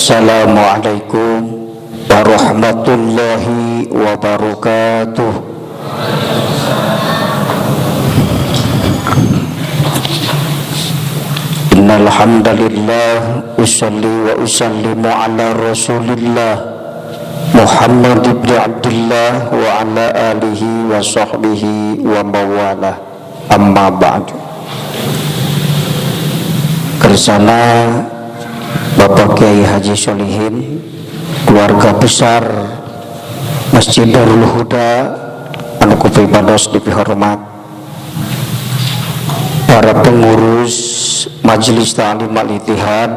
Assalamualaikum warahmatullahi wabarakatuh. Innal hamdalillah usalli wa usallimu ala Rasulillah Muhammad ibn Abdullah wa ala alihi wa sahbihi wa mawalah. Amma ba'du. Kersana Bapak Kiai Haji Solihin, keluarga besar Masjid Darul Huda anu ku pribados dipihormat, para pengurus Majelis Ta'lim Al-Ittihad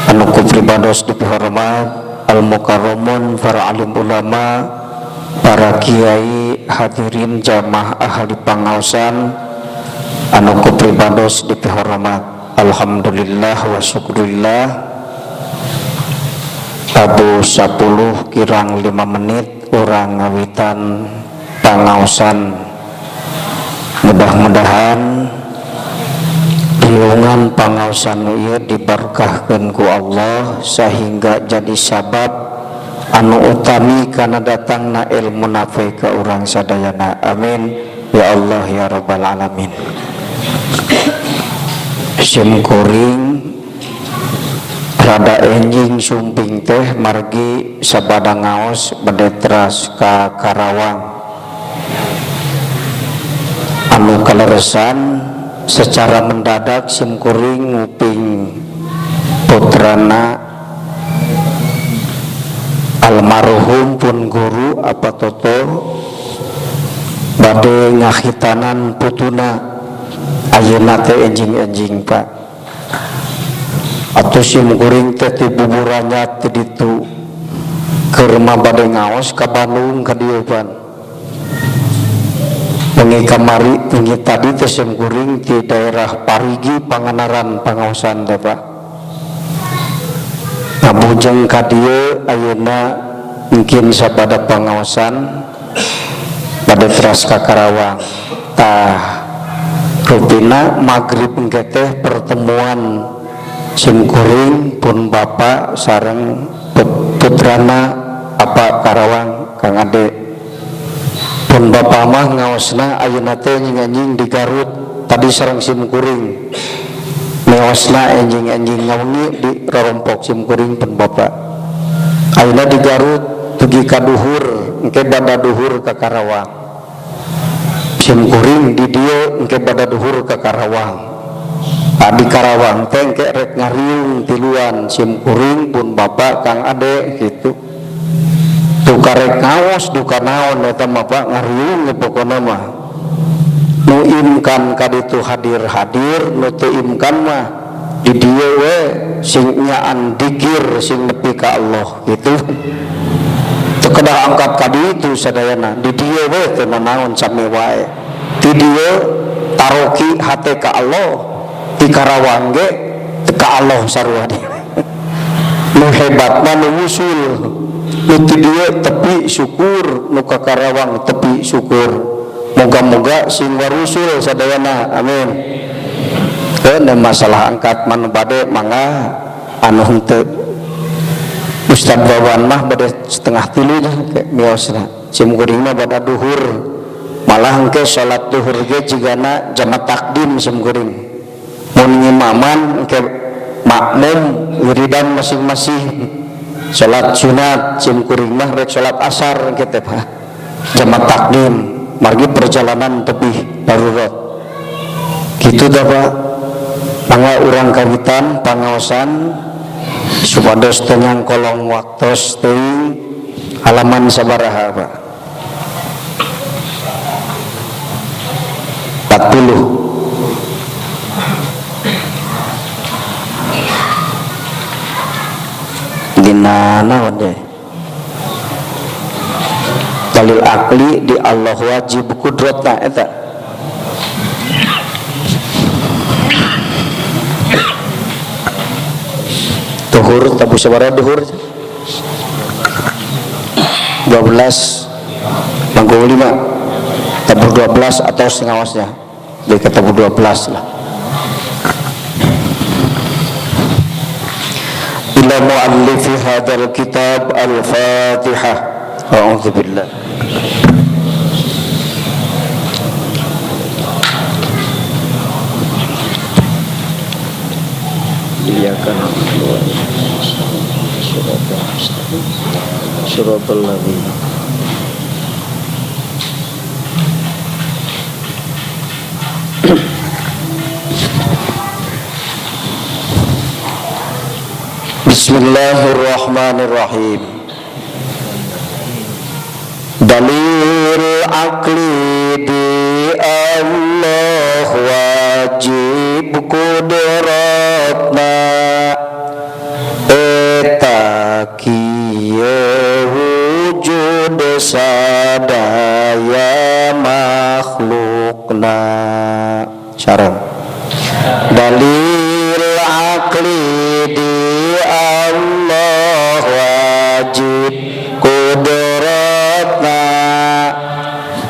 anu ku pribados dipihormat, al-mukarramun, para alim ulama, para kiai, hadirin jamaah ahli pangaosan anu ku pribados dipihormat. Alhamdulillah wa syukurillah. Tabuh 10 kirang 5 menit urang ngawitan pangaosan. Mudah-mudahan riungan pangaosan ieu diberkahkeun ku Allah sehingga jadi sabab anu utami kana datangna ilmu nafi ka urang sadayana. Amin ya Allah ya rabbal alamin. Sim kuring rada enjing sumping teh margi sabada ngaos bade teras ka Karawang anu kaleresan secara mendadak sim kuring nguping putrana almarhum pun guru apa toto bade ngahitanan putuna ayeuna teh enjing-enjing Pak. Atuh sim kuring teh ti buburannya ti ditu keur mah bade ngaos ka Bandung ka dieu pan. Wengi kamari wengi tadi teh sim kuring ti daerah Parigi Pangandaran pangaosan teh Pak. Ngabujeng ka dieu ayeuna mungkin sabada pangaosan bade teras ka Karawang. Tah rupina maghrib engke teh pertemuan sim kuring pun bapak sareng putrana apa Karawang Kang Ade. Pun bapak mah ngaosna ayeuna teh anjing-anjing di Garut tadi sareng sim kuring. Ngaosna anjing-anjing ngawengi di rorompok sim kuring pun bapak. Ayeuna di Garut dugi ka duhur engke bada duhur ka Karawang. Sim kuring di dieu engke bada duhur ka Karawang. Di Karawang teh engke rek ngariung tiluan sim kuring pun bapak Kang Ade gitu. Duka rek ngaos duka naon eta mah Pak ngariung pokona mah. Nu imkan ka ditu hadir-hadir, nu teu imkan mah di dieu we sing nyaan dikir sing nepi ka Allah gitu. Teu kedah angkat ka ditu sadayana, di dieu we teu nanaon sami wae. Di dieu taroki hate ka Allah, di Karawang ge ka Allah sarua. Nu hebat mah nu wusul, nu ti dieu tepi syukur, nu ka Karawang tepi syukur. Moga-moga sing warusul sadayana, amin. Heuh, masalah angkat manu bade mangga anu henteu. Ustad Wawan mah bade 2:30 nya ke miosna. Sim kuring mah bada duhur. Malah engke salat duhur ge jigana jama takdim sim kuring. Mun ngimaman engke makmum wiridan masing-masing. Salat sunat sim kuring mah rek salat asar engke teh Pak. Jama takdim margi perjalanan tebih darurat. Gitu dah Pak. Mangga urang kawitan pangaosan supados teu nyangkolong waktos teuing halaman sabaraha Pak? 40. Dina naon deh? Dalil akli di Allah wajib kudrotna eta. Duhur tabu sabaraha duhur? 12 manggung 5. Tabu 12 atau sengawasnya. Di tabu 12 lah. Ila muallifi hadzal kitab al-Fatihah. A'udzu billah. Iyyaka na'budu wa iyyaka nasta'in. Shiratal ladzina. Bismillahirrahmanirrahim. Dalil akli di Allah wajib kudratna eta kieu wujud sadaya makhlukna. Sareng dalil akli di Allah wajib kudratna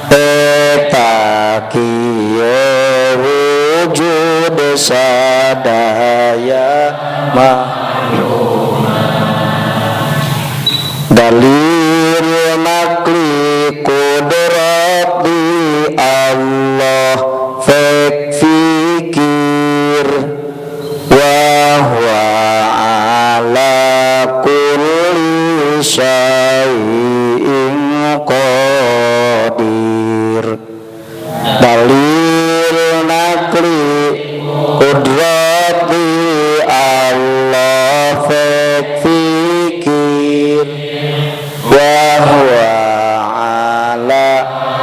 eta kieu wujud sadaya makhlukna. Dalil nakli kudrat di Allah fek fikir wa huwa ala kulli syai'in qadir. Dalil nakli kudrat di Allah fek fikir wa huwa ala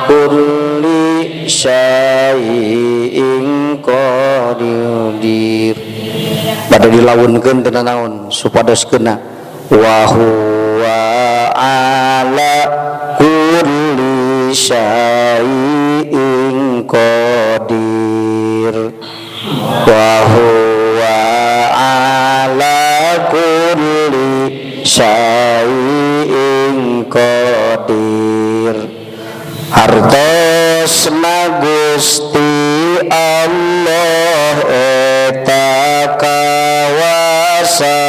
kulli syai'in qadir. Pada dilawankeun teu naon supados kena wa huwa ala kulli syai'in qadir. Wa huwa ala kulli syai'in qadir. Hartosna Gusti Allah eta kawasa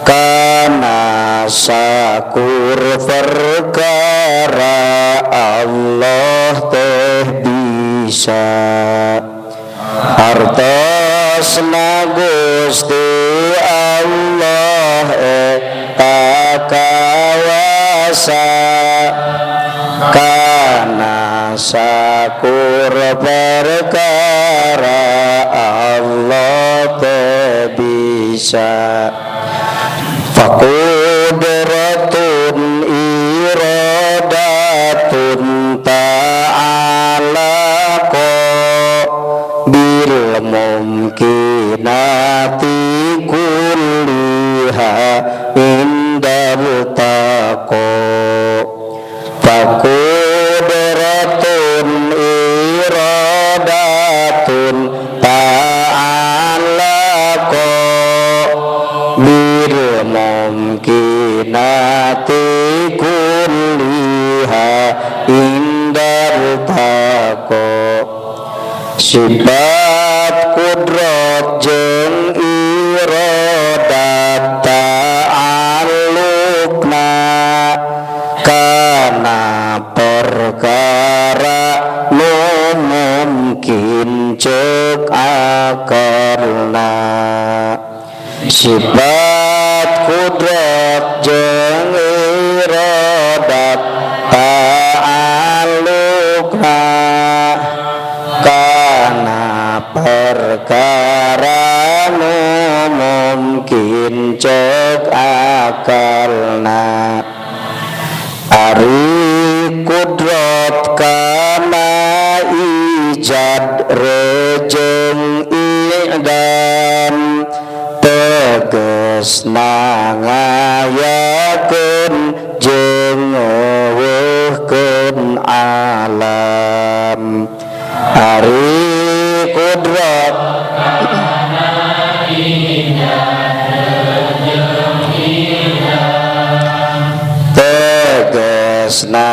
kana sakur perkara Allah teh bisa. Hartosna Gusti Allah eta kawasa kana sakur perkara Allah teh bisa. Faqudratun iradatun ta'alaqa bil mumkinati kulliha indal taqa. Faqudratun iradatun ta'alaqa bil mumkinati kulliha indal taqa. Sifat kudrat jeung iradat ta'alluqna kana perkara nu mungkin cek akarna. Sifat kudrat jeung iradat ta'alluqna kana perkara nu mungkin cek akalna. Ari kudrat kana ijad rejeng i'dam tegesna ngayakeun jeung ngeuweuhkeun alam. Ari kudrat kana ijad rejeng i'dam tegesna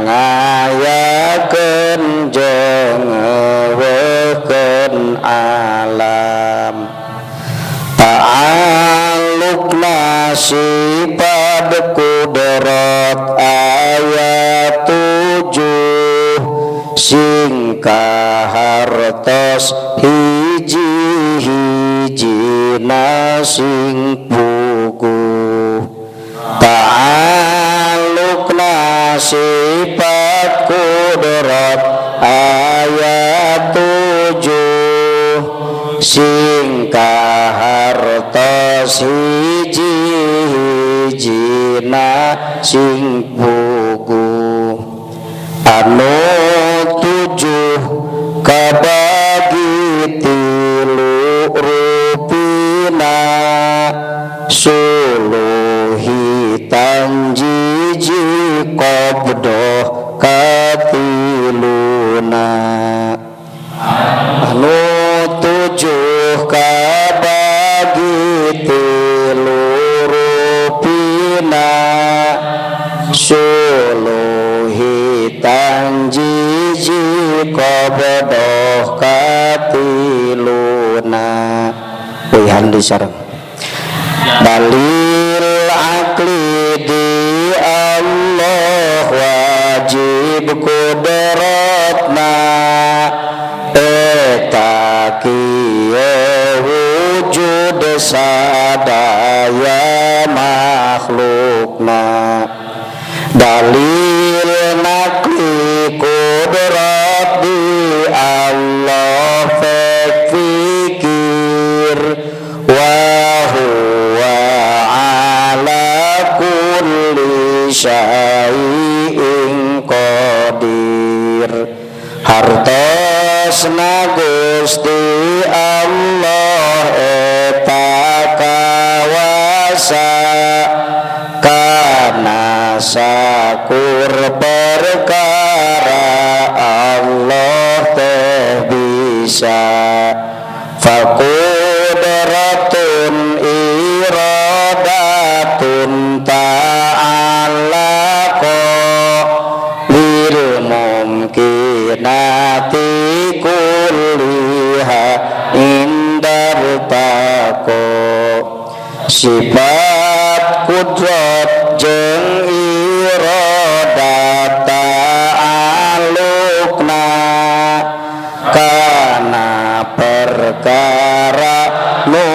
ngayakeun jeung ngeuweuhkeun alam. Ta'alluqna sifat kudrat ayat 7 sing kahartos hiji-hijina sing puguh ta'alluqna sifat kudrat ayat 7 sing kahartos hiji-hijina sing puguh anu 7 kabagi 3 rupina suluhi tanjiji qabdoh katiluna anu 7 kabagi 3 rupina suluhi tanjiji qabdoh katiluna wihan di sareng dalil akli di Allah wajib kudratna eta kieu wujud sadaya makhlukna dalil nakli kudrat di Allah fikir wa huwa ala kulli syai'in qadir hartosna Gusti Allah eta kawasa kana sakur perkara Allah teh bisa faqudratun iradatun ta'alaqa lil mumkinati kulliha indartaqo sifat kudrat jeung iradat ta'alluqna kana perkara nu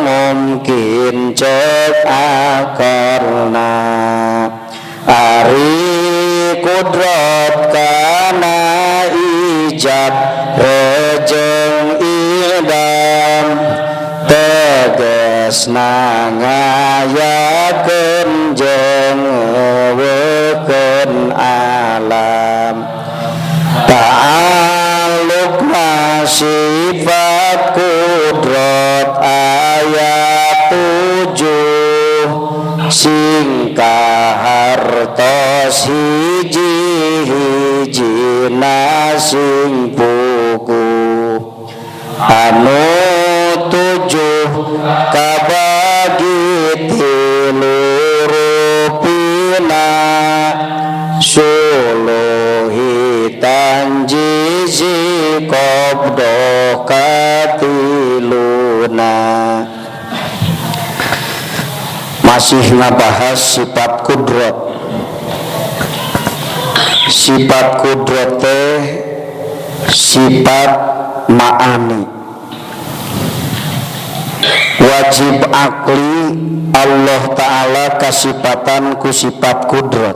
mungkin cek akarna ari kudrat kana ijab rejeng idam tegesna ngayakeun jeung ngeuweukeun alam ta'alluqna sifat kudrat ayat 7 sing kahartos hiji-hijina sing puguh anu 7 kabagi 3 rupina suluhi tanjizi qabdoh katiluna. Masih ngabahas sifat kudrat. Sifat kudrat teh sifat ma'ani wajib akli Allah Ta'ala kasipatan ku sifat kudrat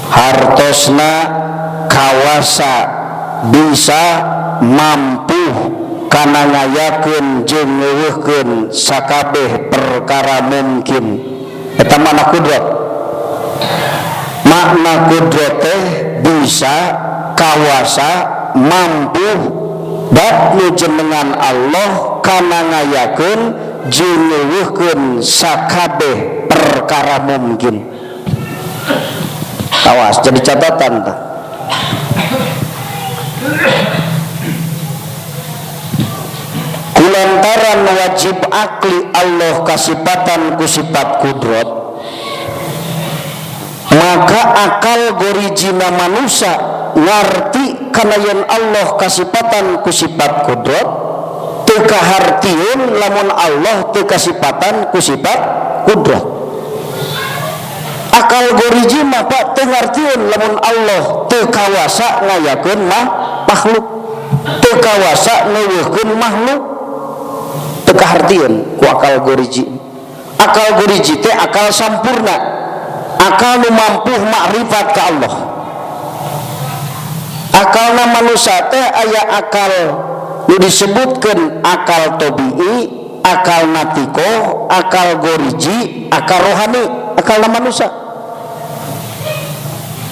hartosna kawasa bisa mampu kana ngayakeun jeung ngeuweuhkeun sakabeh perkara mungkin. Eta makna kudrat. Makna kudrat teh bisa kawasa mampu bab nu jenengan Allah kana ngayakeun jeung ngeuweuhkeun sakabeh perkara mungkin. Awas jadi catatan tah. Kulantaran wajib akli Allah kasipatan ku sifat kudrat, maka akal gorijina manusia ngarti kana yen Allah kasipatan ku sifat kudrat, teu kahartieun lamun Allah teu kasipatan ku sifat sifat kudrat. Akal goriji mah Pak teu ngartieun lamun Allah teu kawasa ngayakeun makhluk, teu kawasa ngeuweuhkeun makhluk, teu kahartieun ku akal goriji. Akal goriji teh akal sampurna, akal nu mampu makrifat ka Allah. Akalna manusia teh aya akal nu disebutkeun akal tobii, akal natiko, akal goriji, akal rohani, akalna manusia.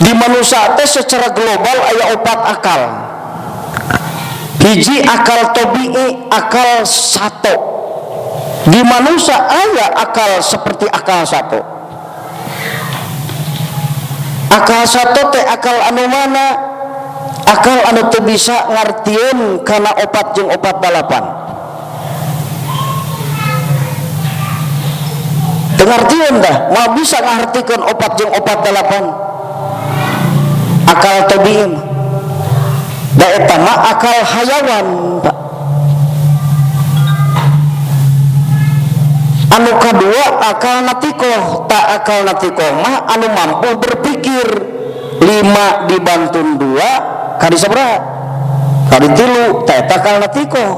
Di manusia teh secara global aya opat akal. Hiji akal tobii, akal sato. Di manusia aya akal seperti akal sato. Akal sato teh akal anu mana? Akal anu teu bisa ngartieun kana opat jeung opat dalapan. Teu ngartieun dah, moal bisa ngartikeun opat jeung opat dalapan. Akal tobii mah. Da eta mah akal hayawan, Pak. Anu kadua akal natikoh, tak akal natikoh mah anu mampu berpikir. 5 dibantun 2 kali sabaraha? Kali 3, ta eta akal natikoh.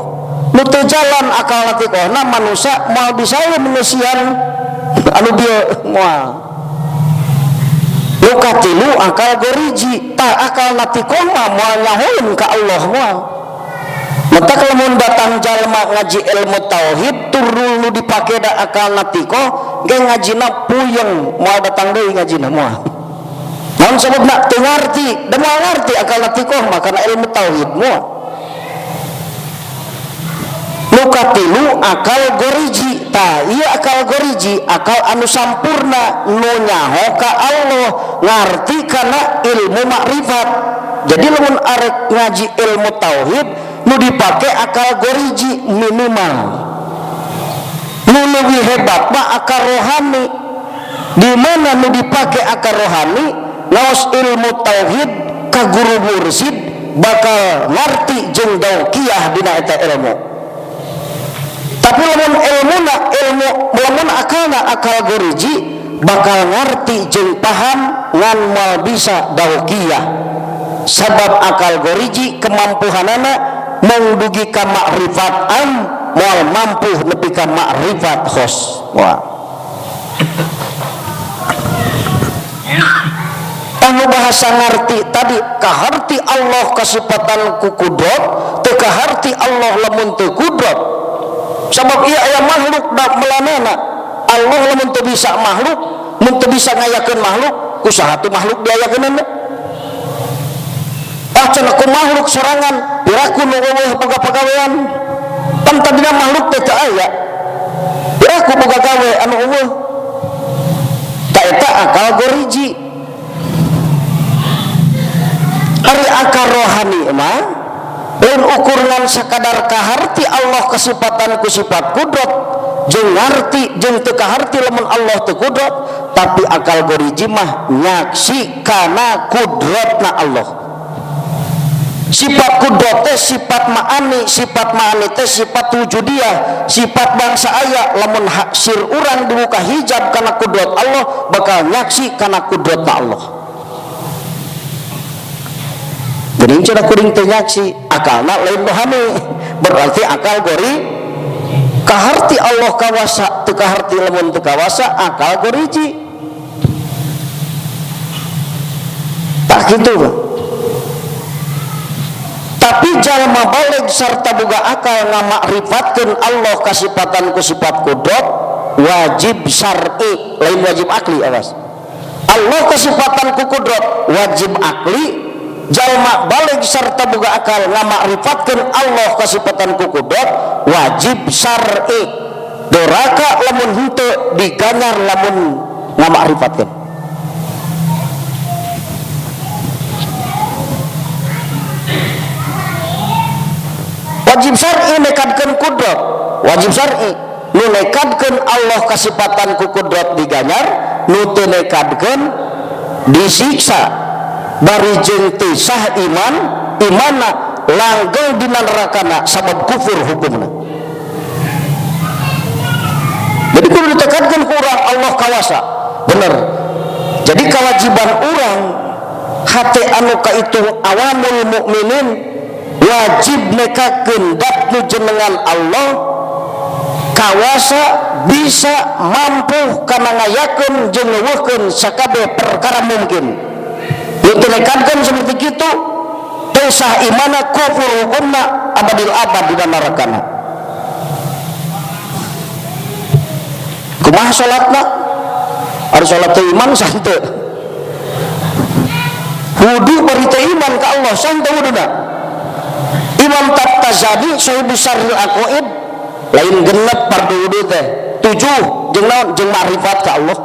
Nu teu jalan akal natikohna manusia moal bisa manusian anu bieu moal. Nu katilu akal goriji, ta akal natikoh mah moal nyahoeun ka Allah moal. Maka lamun datang jalma ngaji ilmu tauhid turul nu dipake da akal natikoh ge ngajina puyeng, moal datang deui ngajina moal. Naon sababna? Teu ngarti, da moal ngarti akal natikoh mah kana ilmu tauhid moal. Nu katilu akal goriji, ta ieu akal goriji akal anu sampurna nu nyaho ka Allah, ngarti kana ilmu makrifat. Jadi lamun arek ngaji ilmu tauhid nu dipake akal goriji minimal. Nu leuwih hebat mah akal rohani. Di mana nu dipake akal rohani ngaos ilmu tauhid ka guru mursid bakal ngarti jeung daukiah dina eta ilmu. Tapi lamun ilmuna ilmu lamun akalna akal goriji bakal ngarti jeung paham ngan moal bisa daukiah. Sabab akal goriji kemampuhanana mung dugi ka makrifat am, moal mampu nepi ka makrifat khos. Wah. Anu bahasa ngarti tadi kaharti Allah kasipatan ku kudrat, teu kaharti Allah lamun teu kudrat. Sabab ieu aya makhluk da melanana. Allah lamun teu bisa makhluk, mun teu bisa ngayakeun makhluk, kusaha tuh makhluk diayakeunana? Ah cenah ku makhluk sorangan, piraku nu eueuh boga pagawean. Pan tadina makhluk teh teu aya. Piraku boga gawe anu eueuh. Ta eta akal goriji. Ari akal rohani mah lain ukur ngan sakadar kaharti Allah kasipatan ku sifat kudrat jeung ngarti jeung teu kaharti lamun Allah teu kudrat, tapi akal goriji mah nyaksi kana kudratna Allah. Sifat kudrat teh sifat ma'ani, sifat ma'ani teh sifat wujudiah, sifat bangsa aya lamun sir urang dibuka hijab kana kudrat Allah bakal nyaksi kana kudratna Allah. Geuning cenah kuring teu nyaksi, akalna lain rohani, berarti akal gori kaharti Allah kawasa, teu kaharti lamun teu kawasa akal goriji. Tak kitu Pak. Tapi jalma balig sarta boga akal ngamakrifatkeun Allah kasipatan ku sifat kudrat wajib syar'i, lain wajib akli awas. Allah kasipatan ku kudrat wajib akli, jalma balig sarta boga akal ngamakrifatkeun Allah kasipatan ku kudrat wajib syar'i. Doraka lamun henteu diganyar lamun ngamakrifatkeun. Wajib syar'i nekadkeun kudrat, wajib syar'i nu nekadkeun Allah kasipatan ku kudrat diganyar, nu teu nekadkeun disiksa. Bari jeung teu sah iman, imanna langgeng dina nerakana sabab kufur hukumna. Jadi kudu ditekadkeun ku urang Allah kawasa. Bener. Jadi kewajiban urang hate anu kaitung awamul mukminin wajib nekakeun dat nu jenengan Allah kawasa bisa mampu kana ngayakeun jeung ngeuweuhkeun sakabeh perkara mungkin. Nu teu nekadkeun seperti kitu teu sah imana, kufur hukumna abadil abad dina nerakana. Kumaha salatna? Ari salat teu iman sah teu? Wudu bari teu iman ka Allah sah teu wuduna? Imam Taftazani sahibu Syarhil Aqaid lain genep fardu wudu teh 7 jeung naon jeung makrifat ka Allah.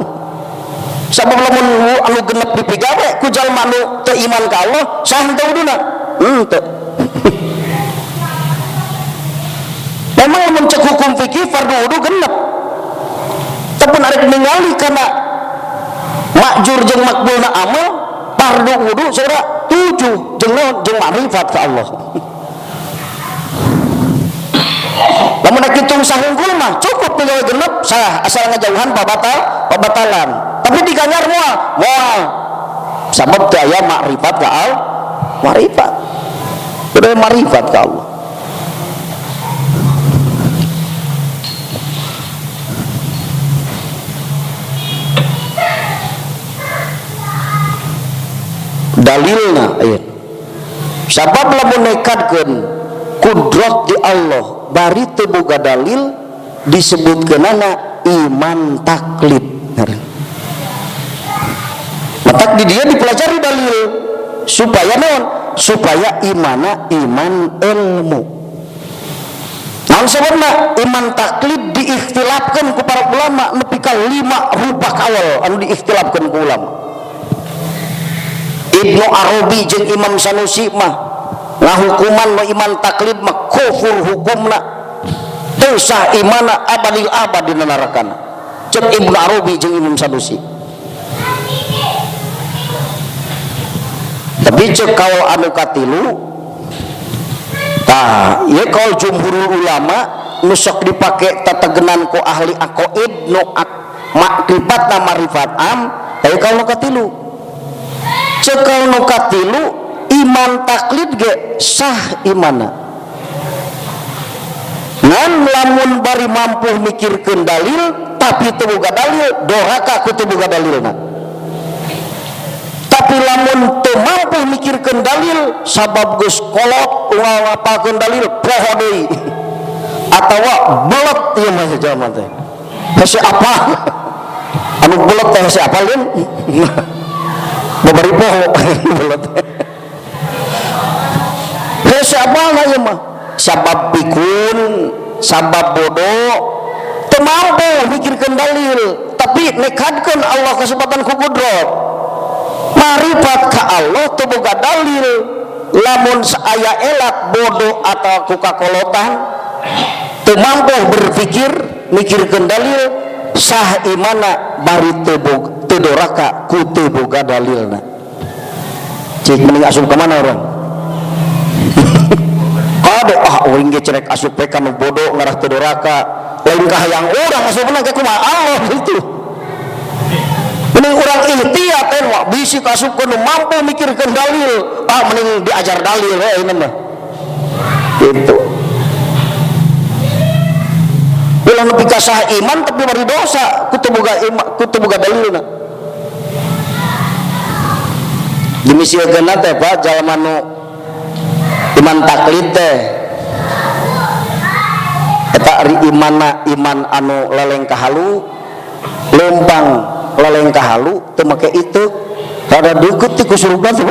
Sabab lamun anu genep dipigawe ku jalma anu teu iman ka Allah sah teu wuduna? Henteu. Memang lamun cek hukum fikih fardu wudu genep. Tapi arek ningali kana makjur jeung makbulna amal fardu wudu saudara 7 jeung naon jeung makrifat ka Allah. Lamun rek hitung sahungkul mah cukup tinggal genep sah asal ngajauhan pabatalan. Tapi diganyar moal moal sabab teu aya makrifat ka Allah. Makrifat kudu makrifat ka Allah. Dalilna aya sabab lamun nekadkeun kudrat di Allah bari teu boga dalil disebutkeunana iman taklid. Matak di dia dipelajari dalil supaya naon? Supaya imana iman ilmu. Naon sababna iman taklid diikhtilafkeun ku para ulama nepi ka 5 rupa kawal anu diikhtilafkeun ku ulama. Ibnu Arabi jeung Imam Sanusi mah ngahukuman nu iman taklid mah kufur hukumna teu sah imana abadil abad dina nerakana. Cek Ibnu Arabi jeung Imam Sanusi. Tapi cek kaul anu katilu tah ieu kaul jumhurul ulama nu sok dipake tetegenan ku ahli aqaid nu makrifatna marifat am tapi kaul nu katilu. Cek kaul nu katilu iman taklid ge sah imana. Ngan lamun bari mampu mikirkeun dalil tapi teu boga dalil doraka ku teu boga dalilna. Tapi lamun teu mampu mikirkeun dalil sabab geus kolot unggal ngapalkeun dalil poho deui atawa belet ieu mah jalma teh. Hese apa? Anu belet teh hese apa lin? Babari poho belet. Hese apa ieu mah? Sabab pikun, sabab bodoh, teu mampu mikirkeun dalil, tapi nekadkeun Allah kasebatan ku kudrat. Marifat ka Allah teu boga dalil, lamun saaya elak bodoh atau ku kakolotan, teu mampu berpikir mikirkeun dalil, sah imana bari teu doraka ku teu boga dalilna. Cik mending asup ka mana urang? Kade ah uing ge cerek asup we ka nu bodoh ngarah teu doraka, lain kahayang urang asupna ge kumaha Allah gitu. Mending urang ikhtiar teh wah bisi kasupkeun nu mampu mikirkeun dalil, ah mending diajar dalil we ayeuna mah. Gitu. Ulah nepi ka sah iman tapi bari dosa ku teu boga iman, ku teu boga dalilna. Dimisiekeunna teh Pak jalma nu iman taklid teh eta ari imanna iman anu leleng kahalu lempang leleng kahalu teu make itu rada deukeut ti ku surga teh.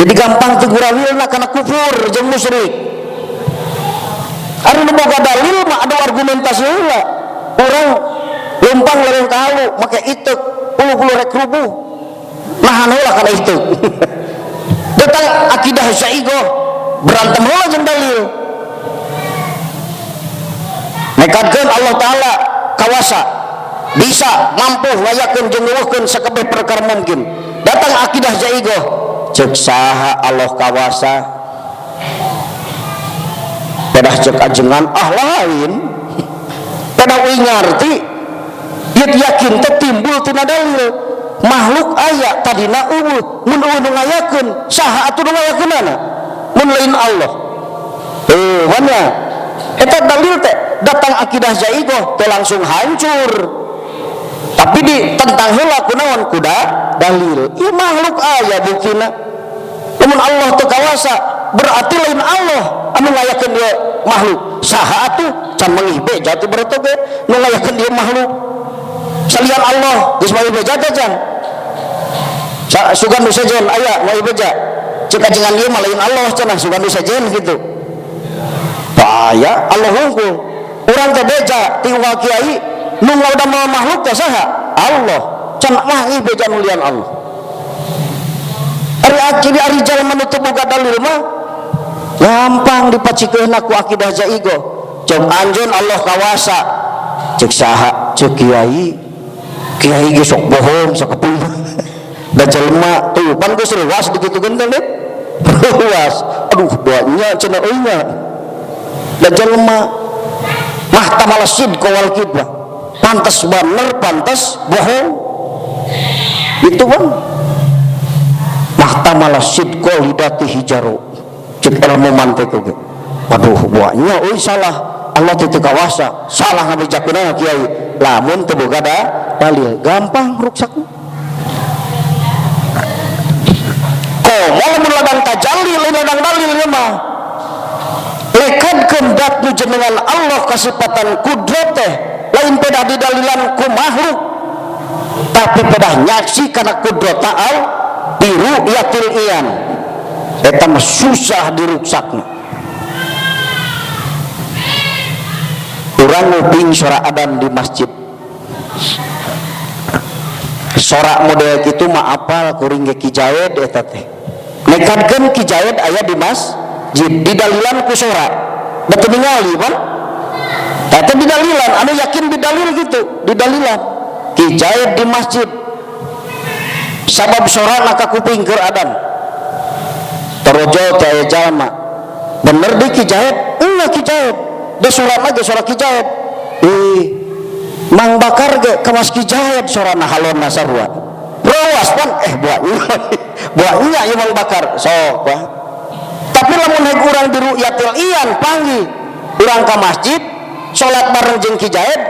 Jadi gampang teu gurawilna kana kufur jeung musyrik. Ari nu boga dalil mah ada argumentasi heula. Urang lempang leleng kahalu make itu ulu-ulu rek rubuh nahan heula kana itu. Datang akidah saigo berantem heula jeung dalil. Nekadkeun Allah Ta'ala kawasa bisa mampu ngayakeun jeung ngeuweuhkeun sakabeh perkara mungkin. Datang akidah jaigoh ceuk saha Allah kawasa pedah ceuk ajengan ah lain. Pada uing ngarti ieu yakin teh timbul tina dalil. Makhluk aya tadina eueuh, mun eueuh nu ngayakeun saha atuh nu ngayakeunana? Mun lain Allah. Mana? Eta dalil teh datang akidah zaigoh teh langsung hancur. Tapi di tentang heula kunaon kuda dalil. Ieu makhluk aya buktina. Lamun Allah teu kawasa berarti lain Allah anu ngayakeun dia makhluk. Saha atuh can mangih beja teh berarti ge nu ngayakeun dia makhluk. Salian Allah geus mangih beja teh can. Sugan nu sejen aya mangih beja. Cek ajengan ieu mah lain Allah cenah sugan nu sejen kitu. Bahaya Allah hungkul. Urang teh beja ti unggal kiai nu ngaudamel makhluk teh saha? Allah. Can mangih beja nu lian Allah. Ari akidi ari jalma nu teu boga dalil mah gampang dipacikeunna ku akidah zaigoh. Cek anjeun Allah kawasa. Cek saha? Cek kiai. Kiai ge sok bohong sakepung. Da jelema tuh pan geus reuas dikitukeun teh leup. Reuas. Aduh banyak cenah euy nya. Da jelema mah tamal sidq wal kidbah. Pantes bener, pantes bohong. Itu kan mahtamala sidqa lidati hijaru. Cek ilmu mantik oge. Waduh buahnya euy salah. Allah teu kawasa, salah ngabejakeunana kiai. Lamun teu boga dalil, gampang ruksakna. Komo lamun ladang tajalli lain ladang dalil ieu mah. Lekadkeun dat nu jenengan Allah kasipatan kudrat teh lain pedah didalilan ku makhluk, tapi pedah nyaksi kana kudrat ta'al biru yatil iyan. Eta mah susah diruksakna. Urang nguping sora adan di masjid. Sora model kitu mah apal kuring ge Ki Jaed eta teh. Nekadkeun Ki Jaed aya di masjid didalilan ku sora. Da teu ningali pan? Eta didalilan, anu yakin didalil gitu, didalilan. Ki Jaed di masjid. Sabab sora ka kuping keur adan. Torojol teh aya jalma. Bener di Ki Jaed? Enggak Ki Jaed. Da sorana ge sora Ki Jaed. Mang Bakar ge kawas Ki Jaed sorana halonna sarua. Rawas pan buahnya. Buahnya ieu Mang Bakar. Sok wah. Tapi lamun heg urang di ru'yatil iyan panggih urang ka masjid salat bareng jeung Ki Jaed,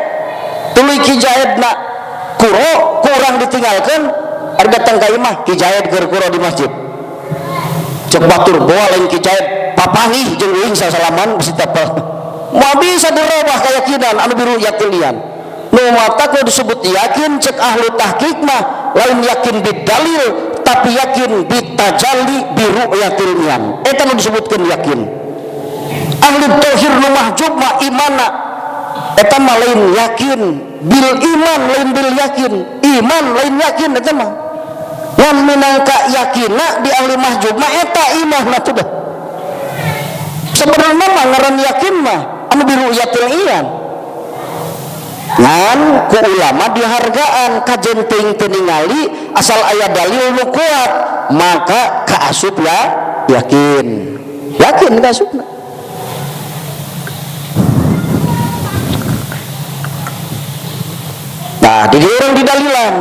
tuluy Ki Jaedna kuro kurang ditinggalkeun, ari datang ka imah Ki Jaed keur kuro di masjid. Cek batur boa lain Ki Jaed papanggih jeung uing sasalaman bisi tapal. Moal bisa dirobah keyakinan anu biru yakin lian. Nu mata ku disebut yakin cek ahlu tahqiq mah lain yakin bidalil tapi yakin bitajalli biru yakin lian. Eta nu disebutkeun yakin. Ahli tauhid nu mahjub mah imana eta mah lain yakin bil iman lain bil yakin, iman lain yakin eta mah. Ngan minangka yakina di ahli mahjub mah eta iman atuh dah. Sebenarnya mah ngaran yakin mah anu biru yakin ian. Ngan ku ulama dihargaan kajen teuing teu ningali asal aya dalil nu kuat maka kaasup ya yakin. Yakin kaasupna. Nah, di urang didalilan.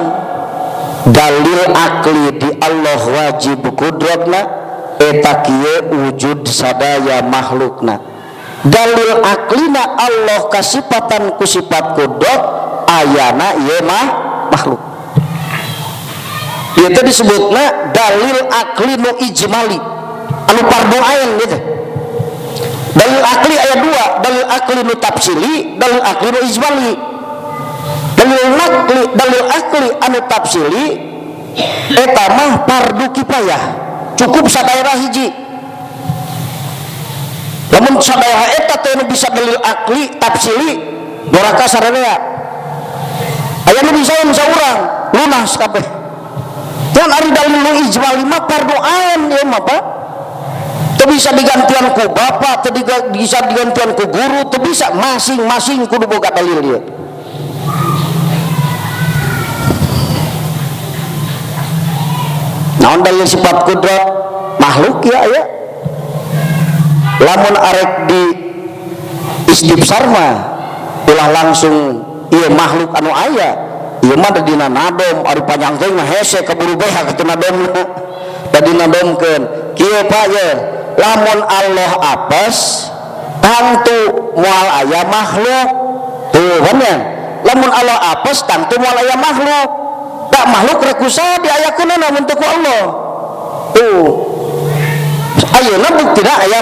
Dalil akli di Allah wajib kudratna eta kieu wujud sadaya makhlukna. Dalil aklina Allah kasipatan ku sifat kudrat ayana ieu mah makhluk. Ieu teh disebutna dalil akli nu ijmali, anu fardu ain gitu. Dalil akli aya dua, dalil akli nu tafsili, dalil akli nu ijmali. Dalil akli anu tafsili eta mah fardu kifayah, cukup sadaerah hiji. Lamun sadaerah eta teh nu bisa dalil akli tafsili doraka sararea. Aya nu bisa saurang lunas kabeh. Dan ari dalil nu ijmali mah fardu ain ieu mah Pak. Teu bisa digantian ku bapak, teu bisa digantian ku guru, teu bisa, masing-masing kudu boga dalil ieu. Naon dalil sifat kudrat makhluk ya aya. Lamun arek di istifsar mah Ulah langsung ieu makhluk anu aya. Ieu mah da dina nadom ari panjang teh mah hese kaburu beha kitu nadomna. Da dinadomkeun. Kieu Pak ye, lamun Allah apes tangtu moal aya makhluk. Tuh kan ya. Lamun Allah apes tangtu moal aya makhluk. Tak makhluk rek kusaha diayakeunana mun teu ku Allah. Tuh. Ayeuna buktina aya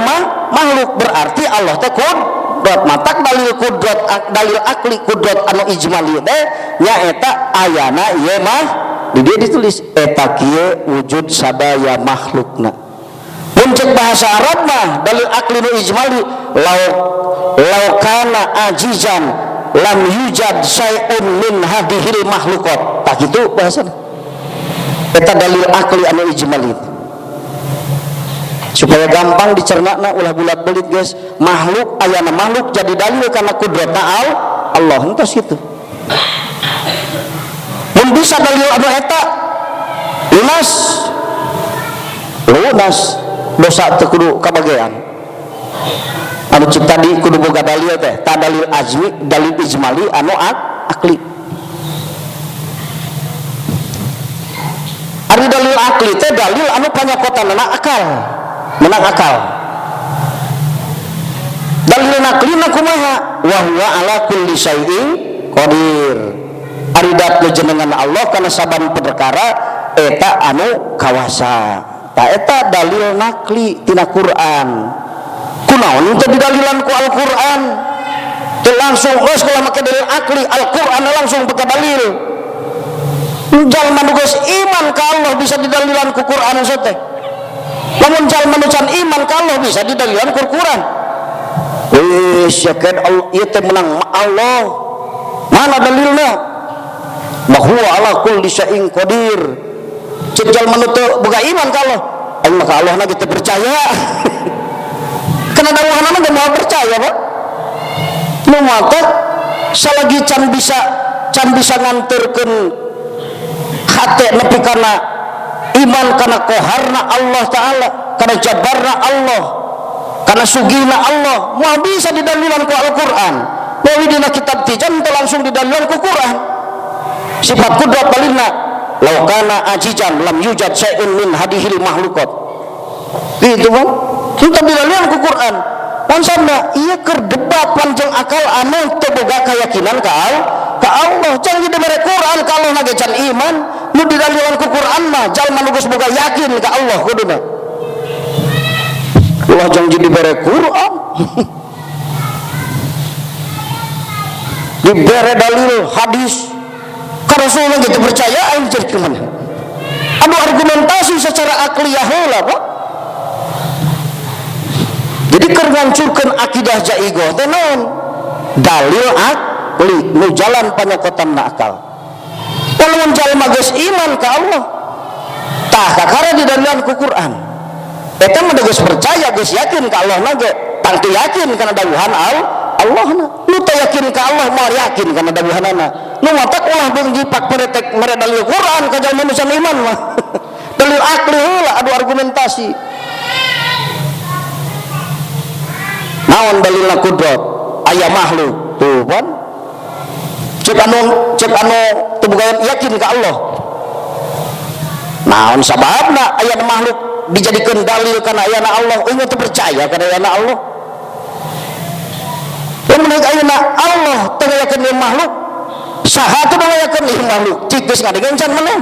makhluk berarti Allah teh kudrat. Matak dalil kudrat, dalil akli kudrat anu ijmali teh nyaeta ayana ieu mah di dieu ditulis eta kieu wujud sadaya makhlukna. Mun cek bahasa Arab mah dalil akli nu ijmali law kana ajizan lam yujad syai'un min hadhil makhluqat. Tah kitu bahasana. Eta dalil akli anu ijmali. Supaya gampang dicernana ulah bulat-belit guys. Makhluk ayana makhluk jadi dalil karena kudratna Allah entos kitu. Mun bisa dalil anu eta lunas. Lunas dosa teu kudu kabagean. Anu cek tadi kudu boga dalil teh, ta dalil azmi, dalil ijmali anu akli. Ari dalil akli teh dalil anu panyakotanana akal. Menang akal. Dalil naklina kumaha? Wa huwa ala kulli syai'in qadir. Ari dat jenengan Allah kana saban perkara eta anu kawasa. Ta eta dalil nakli tina Quran. Kunaon teh didalilan ku Al-Qur'an? Teu langsung geus kalau make dalil akli, Al-Qur'an langsung pake dalil. Jalma nu geus iman ka Allah bisa didalilan ku Quran teh. Lamun jalma nu can iman ka Allah bisa didalilan ku Quran. Wis yakin Allah ieu teh menang Allah. Mana dalilna? Bahwa ala kulli syai'in qadir. Cek jalma nu teu boga iman ka Allah, aing mah ka Allah na teu percaya. Kana dawuhanna mah moal percaya, Pak. Nu matak salagi can bisa nganterkeun hate nepi kana iman kana koharna Allah Ta'ala, kana jabarna Allah, kana sugihna Allah, moal bisa didalilan ku Al-Qur'an. Meuli dina kitab tijan teu langsung didalilan ku Qur'an. Sifat kudrat dalilna law kana ajizan lam yujad syai'un min hadihil makhluqat. Gitu Bang. Kita didalilan ku Qur'an. Pansana ieu keur debat panjang akal anu teu boga keyakinan ka Allah. Jangan dibere Quran ka Allah na ge can iman. Nu didalilan ku Quran mah jalma nu geus boga yakin ka Allah kuduna. Ulah jangan dibere Quran. Dibere dalil hadis ka Rasulullah gitu percaya aing jadi kumaha. Anu argumentasi secara akliyah heula, Pak. Jadi keur ngancurkeun akidah jaigoh teh naon? Dalil akli nu jalan panyokotan na akal. Lamun jalma geus iman ka Allah, tah kakara didalilan ku Quran. Eta mah geus percaya, geus yakin ka Allah na ge, tangtu yakin kana dawuhan Allah na. Nu teu yakin ka Allah moal yakin kana dawuhanana. Nu matak ulah beung jipak meretek mere dalil Quran ka jalma nu can iman mah. Dalil akli heula adu argumentasi. Naon dalilna kudrat? Aya makhluk. Tuh pan. Cek anu teu boga yakin ka Allah. Naon sababna aya makhluk dijadikeun dalil kana ayana Allah? Eueuh teu percaya kana ayana Allah. Lamun ayeuna Allah teu ngayakeun ieu makhluk, saha teu ngayakeun ieu makhluk? Cik geus ngadengeun can maneh?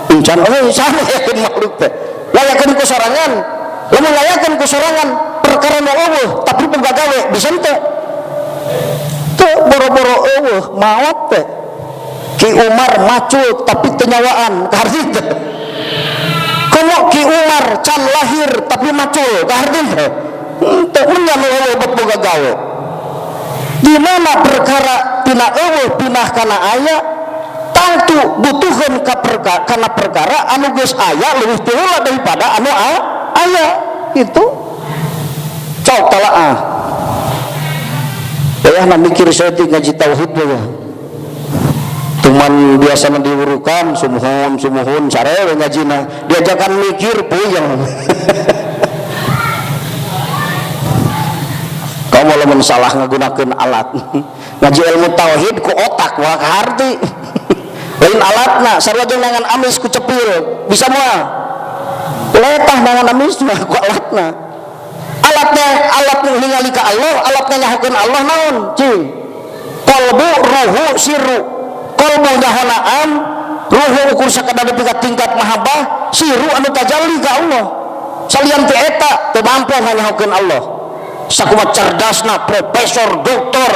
Encan eueuh saha ngayakeun makhluk teh? Ngayakeun ku sorangan. Lamun ngayakeun ku sorangan perkara nu eueuh tapi boga gawe bisa teu? Teu boro-boro eueuh maot teh. Ki Umar macul tapi teu nyawaan kaharti teh. Komo Ki Umar can lahir tapi macul kaharti teh. Teu nya nu eueuh bet boga gawe. Di mana perkara tina eueuh pindah kana aya tangtu butuheun ka perkara, kana perkara anu geus aya leuwih ti heula daripada anu aya gitu. Cok talaah. Wayahna mikir saeutik ngaji tauhid we. Cuman biasana diwurukan sumuhun sumuhun sare we ngajina, diajakan mikir puyeng. Kamu lamun salah ngagunakeun alat. Ngaji ilmu tauhid ku otak moal kaharti. Lain alatna sarua jeung nangan amis ku cepil bisa moal. Letah nangan amis mah ku alatna. Alatna alat ningali ka Allah, alatna nyahokeun Allah naon? Cing. Qalbu ruhu sirru. Qalbu nyahona am, ruhu ukur sakadar nepi ka tingkat mahabbah, sirru anu tajalli ka Allah. Salian ti eta teu mampu nyahokeun Allah. Sakumaha cerdasna profesor, doktor,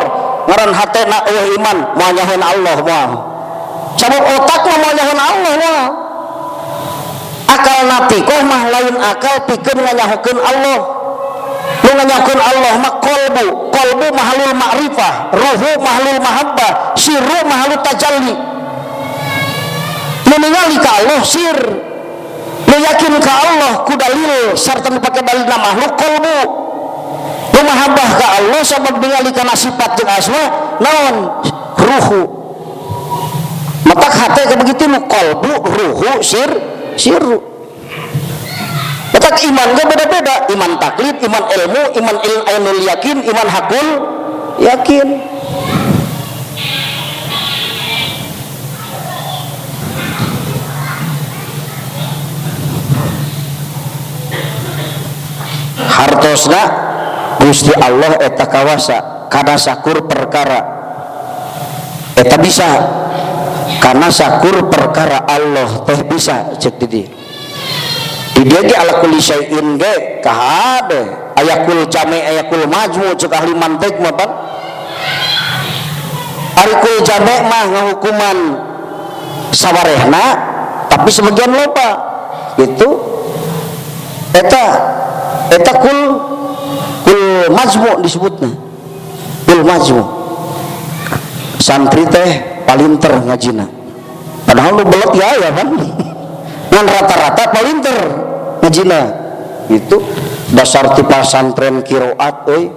ngaran hatena eueuh iman moal nyahoeun Allah moal. Sabab otak mah moal nyahoeun Allah moal. Akal natikoh mah lain akal pikeun nganyahokeun Allah. Nu nganyahokeun Allah mah qalbu, qalbu mahalul ma'rifah, ruhu mahalul mahabbah, sirru mahalul tajalli. Nu ningali ka Allah sir, nu yakin ka Allah ku dalil sarta nu pake dalilna makhluk qalbu. Nu mahabbah ka Allah sabab ningali kana sifat jeung asma naon ruhu. Matak hate ka begitu nu qalbu, ruhu, sir, sirru. Matak iman ge beda-beda, iman taklid, iman ilmu, iman ainul yakin, iman hakul yakin. Hartosna Gusti Allah eta kawasa kana sakur perkara eta bisa karena sakur perkara Allah teh bisa cek di dieu. Di dieu ge ala kulli syai'in ge kahade aya kul jami aya kul majmu cek ahli mantik mah pan. Ari kul jami mah ngahukuman sawarehna tapi sebagian loba gitu. Eta eta kul majmu disebutna. Kul majmu. Santri teh palinter ngajina. Padahal lu belet ya ya kan. Ngan rata-rata palinter ngajina. Itu dasar ti pasantren qiraat euy.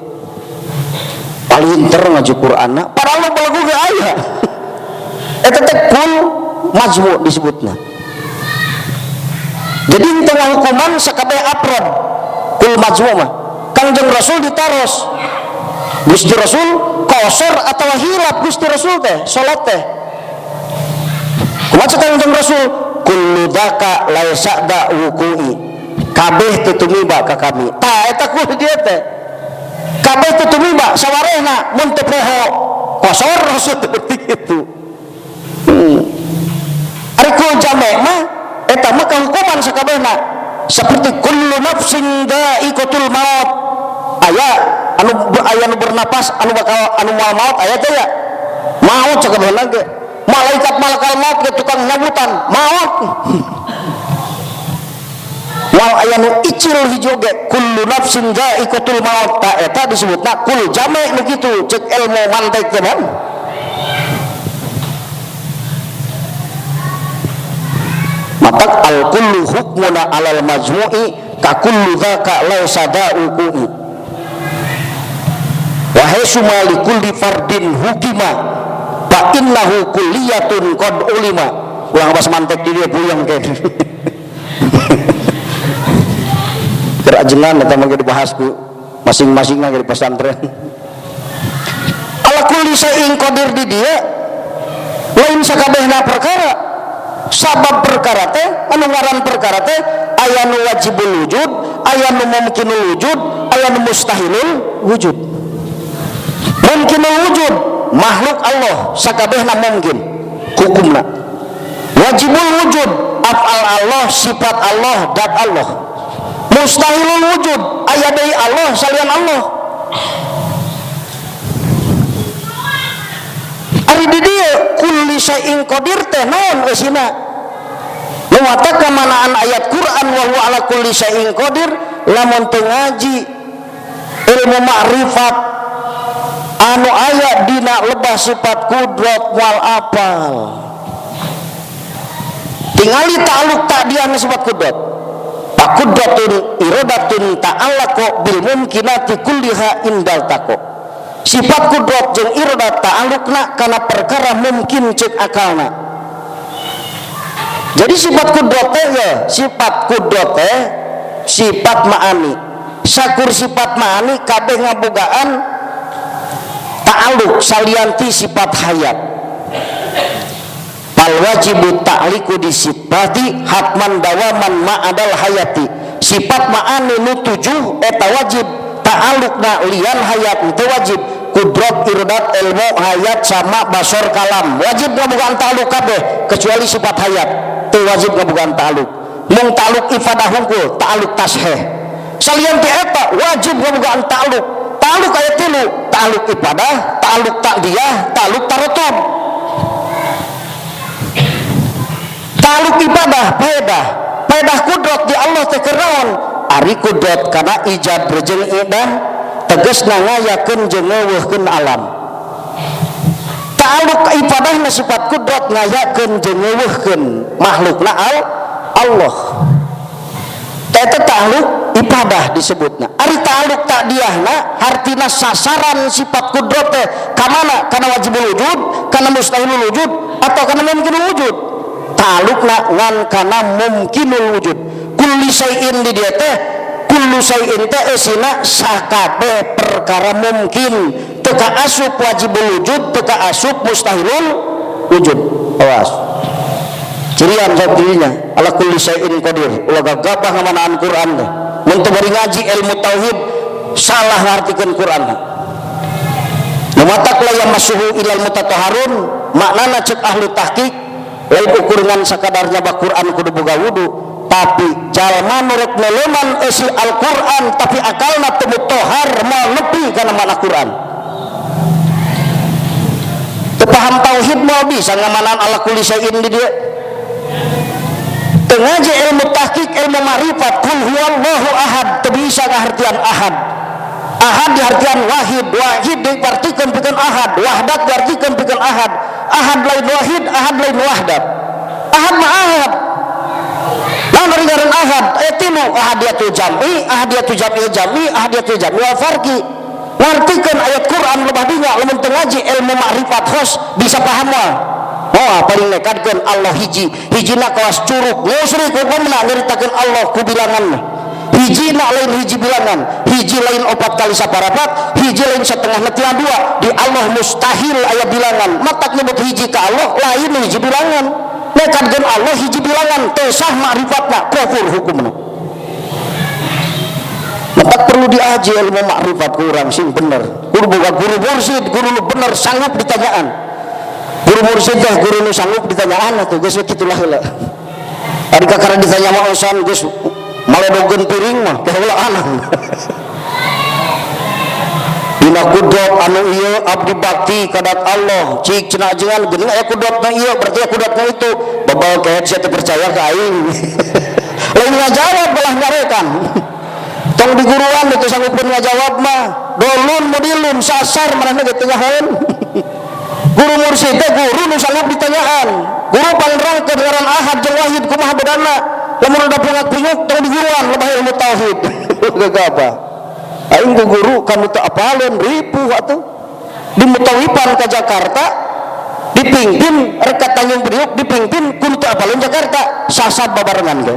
Palinter ngaji Qur'anna, padahal lu belegu ge aya. Eta teh kul majmu disebutna. Jadi teu ngahukuman sakabeh afrod kul majmu mah. Kangjeng Rasul ditaros. Gusti Rasul kosor atau hilap Gusti Rasul teh salat teh. Kumaha Kangjeng Rasul? Kullu dzaka laisa da wuqu'i. Kabeh teu tumiba ka kami. Tah eta kul dieu teh. Kabeh teu tumiba sawarehna mun teu poho kosor Rasul seperti itu. Ari kul jame mah eta mah kahukuman sakabehna. Seperti kullu nafsin dha'iqatul maut. Aya anu aya nu bernapas anu bakal anu moal maut aya teh ya. Maut sakabehna ge. Malaikat malakal maut ge tukang nyabutan maut. Wal aya nu icil hijau ge kullu nafsin dha'iqatul maut. Ta eta disebutna kul jame nu kitu cek ilmu mantek teh ban. Matak al kullu hukmuna alal majmu'i ka kullu dzaka laisa da'uqu. Wa haysuma li kulli fardin hukima fa innahu kulliyatun qad ulima. Ulang pas mantek di dia puyeng ke. Kerajengan eta mah dibahas ku masing-masing di pesantren. Ala kulli syai'in qadir di dia lain sakabehna perkara. Sabab perkara teh anu ngaran perkara teh aya nu wajibul wujud, aya nu mumkinul wujud, aya nu mustahilul wujud. Mumkinul wujud makhluk Allah sakabehna mungkin hukumna. Wajibul wujud afal Allah, sifat Allah, dat Allah. Mustahilul wujud aya deui Allah salian Allah. Ari di dieu kulli syai'in qadir teh naon eusina? Nu matak kamanaan ayat Quran wa huwa ala kulli syai'in qadir lamun teu ngaji ilmu ma'rifat anu aya dina lebah sifat kudrat wal apal. Tingali ta'alluq ta'diyah sifat kudrat. Pakudratun iradatun ta'allaqu bil mumkinati kulliha indal taqo. Sifat kudrat jeung iradat ta'alluqna kana perkara mungkin cek akalna. Jadi sifat kudrat teh ya, sifat kudrat teh sifat ma'ani. Sakur sifat ma'ani kabeh ngabogaan Ta'alluq salianti sifat hayat. Fal wajibu ta'liqu di sifati hatman dawaman ma'adal hayati. Sifat ma'ani nu 7 eta wajib ta'alluqna lian hayat itu wajib. Kudrat, irdat, ilmu, hayat, sama, basor, kalam wajib ngabogaan ta'alluq kabeh kecuali sifat hayat teu wajib ngabogaan ta'alluq. Mung ta'alluq ifadah hungkul, ta'alluq tasheh. Salian ti eta wajib ngabogaan ta'alluq. Ta'alluq aya 3, ta'alluq ifadah, ta'alluq ta'diyah, ta'alluq taratub. Ta'alluq ibadah faedah, faedah kudrat di Allah teh keur naon? Ari kudrat kana ijab jeung idam tegasna ngayakeun jeung ngeuweuhkeun alam. Ta'alluq ibadahna sifat kudrat ngayakeun jeung ngeuweuhkeun makhlukna Allah. Eta ta'alluq ibadah disebutna. Ari ta'alluq ta'diyahna hartina sasaran sifat kudrat teh ka mana? Kana wajibul wujud, kana mustahilul wujud, atau kana mumkinul wujud. Ta'alluqna ngan kana mumkinul wujud. Kulli syai'in di dieu teh, kullu syai'in teh eusina sakabeh perkara mungkin, teu kaasup wajibul wujud, teu kaasup mustahilul wujud. Awas. Cirian sok dirinya ala kulli syai'in qadir. Ulah gagabah ngamanaan Quran teh. Mun teu bari ngaji ilmu tauhid salah ngartikeun Quran. Nu matak la yamassuhu ilal mutatahharun maknana cek ahli tahqiq lain ukur ngan sakadar nyaba Quran kudu boga wudu, tapi jalma nu rek meleman eusi Al-Qur'an tapi akalna teu mutahhar moal nepi kana makna Quran. Teu paham tauhid moal bisa ngamanaan ala kulli syai'in di dieu. Teu ngaji ilmu tahqiq, ilmu ma'rifat, kul huwallahu ahad, teu bisa ngahartian ahad. Ahad diartian wahid, wahid diartikeun pikeun ahad, wahdat diartikeun pikeun ahad. Ahad lain wahid, ahad lain wahdat. Ahad mah ahad. Lamun dari ngaran ahad, aya tilu, ahadiyatul jam'i, ahadiyatul jam'il jam'i, ahadiyatul jam'i wal farqi. Ngartikeun ayat Quran lebah dinya lamun teu ngaji ilmu ma'rifat khos bisa paham moal. Oh, paling nekadkeun Allah hiji, hijina kawas curug, musyrik hukumna nyaritakeun Allah ku bilangan. Hiji na lain hiji bilangan, hiji lain 4 kali saparapat, hiji lain setengah netia 2. Di Allah mustahil aya bilangan. Matak nyebut hiji ka Allah lain hiji bilangan. Nekadkeun Allah hiji bilangan, teu sah ma'rifatna, kufur hukumna. Matak perlu diaji ilmu ma'rifat ku urang sing bener. Guru boga guru mursyid, guru nu bener sanggup ditanyaan. Guru mursyid teh guru nu sanggup ditanyaan atuh geus kitulah heula. Ari kakara ditanya mah osan geus maledogeun piring mah teh heula anang. Dina kudrat anu ieu abdi bakti kadat Allah, cik cenah ajengan geuning aya kudratna ieu berarti aya kudratna itu. Babal kehed sia teu percaya ka aing. Lain ngajawab belah nyarekan. Tong di guruan teu sanggupkeun ngajawab mah. Dolun mudilun sasar manehna ge teu nyahoeun. Guru mursyid teh guru nu sanggup ditanyaan. Guru pangnerangkeun ngaran ahad jeung wahid kumaha bedana. Lamun udah pingak-pinguk tong di guruan lebah ilmu tauhid. Gagabah. Aing ku guru kanu teu apaleun ripuh atuh. Di mutawipan ka Jakarta dipimpin rek ka Tanjung Priuk dipimpin kudu teu apaleun Jakarta sasar babarengan ge.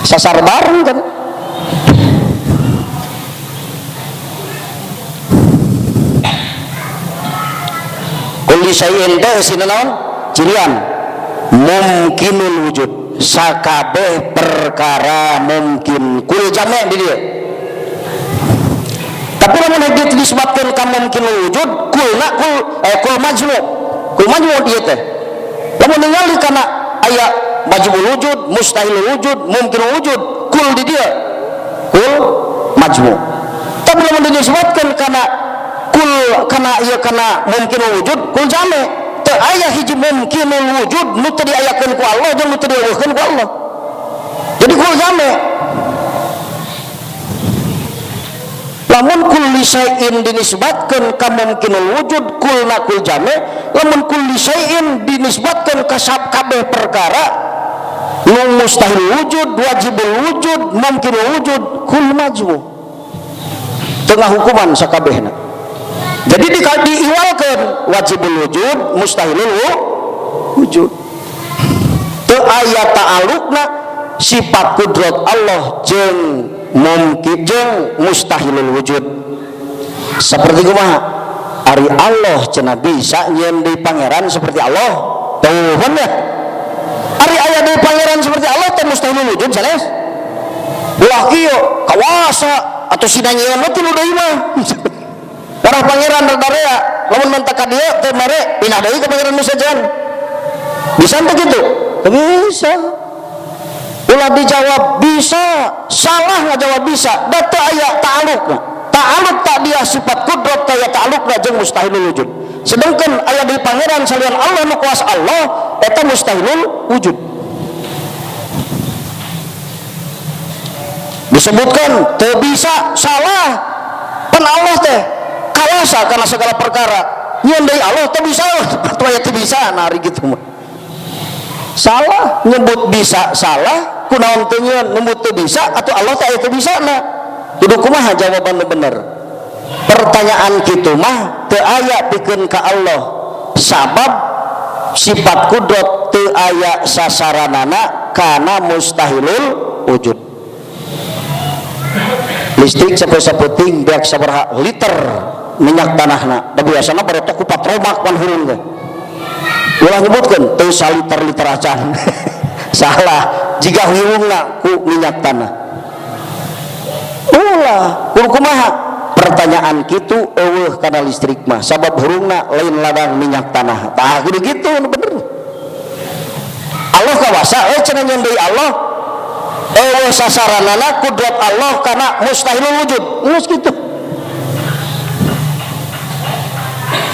Sasar bareng kan. Kulli syai'in teh eusina naon? Cirian mungkinul wujud, sakabeh perkara mungkin. Kul jame di dieu. Tapi lamun hiji disebutkeun ka mungkinul wujud, kulna kul kul majmu. Kul majmu dieu teh. Lamun ningali kana aya wajibul wujud, mustahilul wujud, mungkinul wujud, kul di dieu. Kul majmu. Tapi lamun disebutkeun kana kul kana ieu kana mungkinul wujud, kul jame. Teu aya hiji mungkinul wujud nu teu diayakeun ku Allah jeung nu teu dieuweuhkeun ku Allah. Jadi kul jame. Lamun kulli syai'in dinisbatkeun ka mungkinul wujud, kulna kul jame. Lamun kulli syai'in dinisbatkeun ka sakabeh perkara nu mustahil wujud, wajibul wujud, mungkinul wujud, kul majmu. Tengah hukuman sakabehna. Jadi diiwalkeun wajibul wujud, mustahilul wujud. Teu aya ta'alluqna sifat kudrat Allah jeung mungkin jeung mustahilul wujud. Seperti kumaha? Ari Allah cenah bisa nyieun deui pangeran seperti Allah. Tuh ya. Ari aya deui pangeran seperti Allah teh mustahil wujud sanes. Ulah kieu kawasa atau sina nyieun mah tilu deui mah. Para pangeran rada lamun mentak ka dieu teh mere pindah deui ka pangeran nu sejen. Bisa teu kitu? Teu bisa. Ulah dijawab bisa, salah ngajawab bisa, da teu aya ta'alluqna. Ta'alluq tak dia sifat kudrat taya ta'alluqna jeung mustahilul wujud. Sedangkan aya di pangeran salian Allah nu kuasa Allah eta mustahilul wujud. Disebutkan teu bisa, salah. Pan Allah teh kawasa kana segala perkara. Nyeun deui Allah teu bisa, atuh aya teu bisa nari kitu mah. Salah nyebut bisa salah, kunaon teu nyeun nyebut teu bisa atuh Allah teh aya teu bisa na. Kudu kumaha jawaban nu bener? Pertanyaan kitu mah teu aya pikeun ka Allah. Sabab sifat kudrat teu aya sasaranana kana mustahilul wujud. Listrik sapoe-sapoe beak sabaraha liter minyak tanahna. Da biasana barotok ku patromak pan hurung teh. Ulah nyebutkeun teu saliter-liter acan. Salah, jika hurungna ku minyak tanah. Ulah, kudu kumaha? Pertanyaan kitu eueuh kana listrik mah sabab hurungna lain ladang minyak tanah. Tah kudu kitu nu bener. Allah kawasa cenah nyeun deui Allah eueuh sasaranana kudrat Allah kana mustahilul wujud. Geus kitu.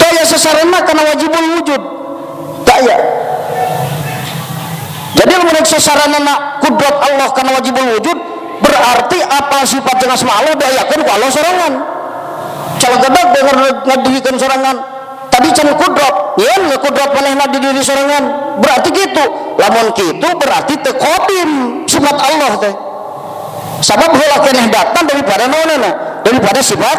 Teu aya sasaranna kana wajibul wujud. Teu aya. Jadi lamun sasaranana kudrat Allah kana wajibul wujud berarti apa sifat jeung asma Allah diayakeun ku Allah sorangan. Calagedag denger ngadirikeun sorangan. Tadi can kudrat, yeun kudrat manehna di diri sorangan. Berarti kitu. Lamun kitu berarti teu qadim sifat Allah teh. Sabab heula keneh datang daripada naonana? Daripada sifat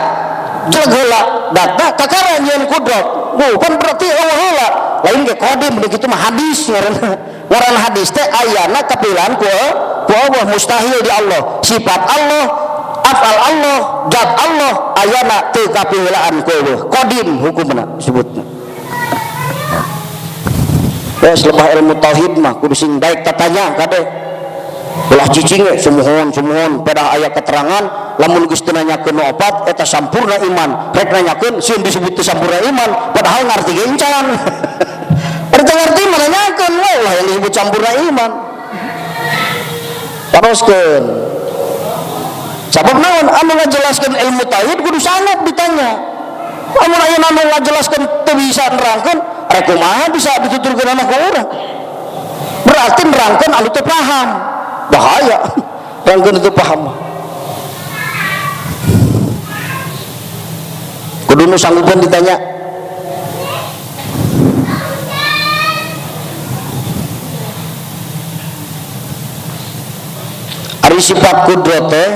jelek heula datang kakara nyieun kudrat. Bukan berarti eueuh heula. Lain ge qadim begitu mah hadis ngaranna. Ngaran hadis teh ayana kapilan ku Allah mustahil di Allah. Sifat Allah, afal Allah, zat Allah ayana teu kapiheulaan ku Allah. Qadim hukumna disebutna. Wes lebah ilmu tauhid mah kudu sing daek tatanya kade. Ulah cicing we sumuhun-sumuhun pedah aya keterangan lamun geus teu nanyakeun nu opat eta sampurna iman. Rek nanyakeun sieun disebut teu sampurna iman padahal ngarti ge encan. Rek ngarti mah nanyakeun we ulah yang disebut sampurna iman. Teruskeun. Sabab naon anu ngajelaskeun ilmu tauhid kudu sanggup ditanya. Lamun aya anu ngajelaskeun teu bisa nerangkeun, rek kumaha bisa dituturkeun ku urang. Berarti nerangkeun anu teu paham. Bahaya. Nerangkeun teu paham. Kudu nu sanggupeun ditanya. Ari sifat kudrat teh